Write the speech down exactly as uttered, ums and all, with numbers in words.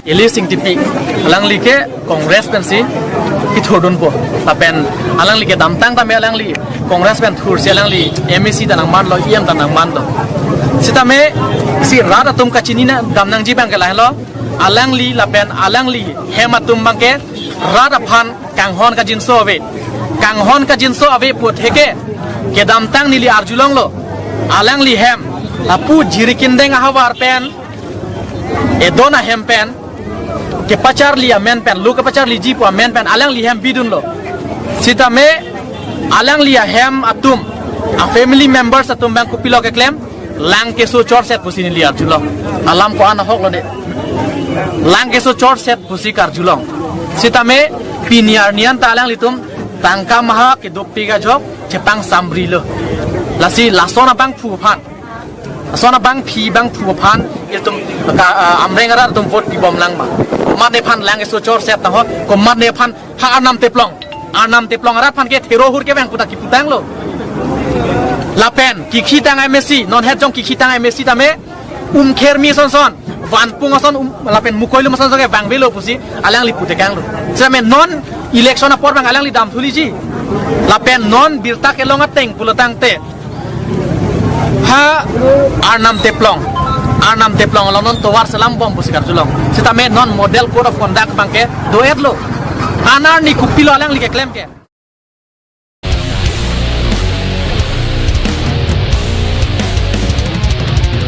Elis Engtipi, alangli ke Congress pensi kethurdunpo. Lapen alangli kedamtang tame alangli Congress pen thursi alangli M A C ta nangmanlo, E M ta nangmanlo. Sitame si rat atum kachinidam nangji abang ke lahelo, alangli lapen alangli hem atum abang ke rat aphan kanghon kajinso ave. Kanghon kajinso ave pu atheke kedamtang neli arjulonglo. Alangli hem lapu Jirikindeng ahavar pen, edon ahem pen, kepacharli amen pen, lo kepacharliji pu amen pen alangli hem bidunlo. Sitame alangli ahem atum, a family members atum abang kopilo keklem, lang keso chorset pusi neli arjulong. Alam ko-an ahoklo de. Lang keso chorset pusi karjulong. Sitame pini arni an ta alanglitum tangka maha kedopik ajok chepangsamrilo. Lasi lason abangphu aphan, lason abangpi bangphu aphan ilitum ka, ah, Amreng arat atum vote pibomlang ma? Komatne aphan lang keso chorset nangho, komatne aphan ha Arnam Teplong. Arnam Teplong arat aphan ke thero hur kevang pu ta kiputanglo. Lapen kekhitang M A C, non het jong kekhitang M A C tame, Umkhermi asonson, Vanpung ason, um, lapen Mukoilum asonson ke vangvelo pusi alangli putekanglo. Sitame non election apor abang alangli damthuliji. Lapen non birta kelong ateng pulotangte, ha Arnam Teplong, Arnam Teplong along non tovar selambom pusi karjulong. Sitame non model code of conduct abang ke do-etlo. Arnam ni kopilo alangli keklem ke.